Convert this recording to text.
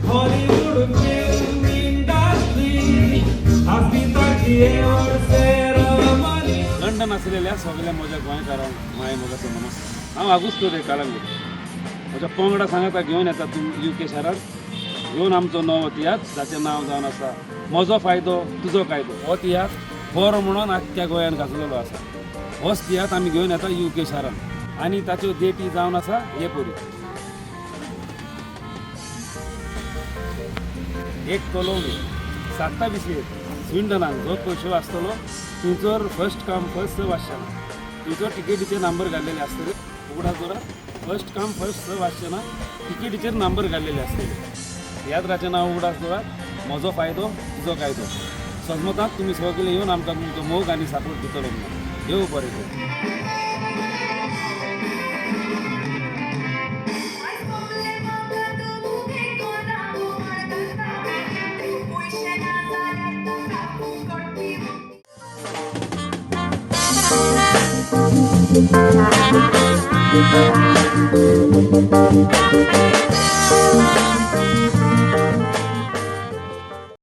Hollywood film industry आस्मिताची ceremony. London आसलेल्या सगळ्या म्हज्या गोंयकारांक माय मोगाचो नमस्कार. हांव आगुस्तो दे काळंगूट. म्हज्या पंगडा सांगाता घेवन येता तुमी you के शारांत घेवन आमचो नवो तियात्र, जाचें नांव जावन आसा म्हजो फायदो तुजो कायदो. हो तियात्र बरो म्हणून आख्ख्या गोंयान गाजलेलो आसा. होच तियात्र आमी घेवन येता you के शारांत आनी ताच्यो डेटी जावन आसा हे परी. एक कलोवणी 27 स्विंडनाक जो पळय शो आसतलो थंयसर फर्स्ट कम फर्स्ट सर्व आसचें ना. थंयसर टिकेटीचेर नंबर घाल्लेले आसतले. उगडास दवरात, फर्स्ट कम फर्स्ट सर्व आसचें ना, टिकेटीचेर नंबर घाल्लेले आसतले. तियात्राचें नांव उगडास दवरात, म्हजो फायदो तुजो कायदो. सजमतांत तुमी सगळे येवन आमकां तुमचो मोग आनी सपोर्ट दितलो म्हणून. देव बरें करूं.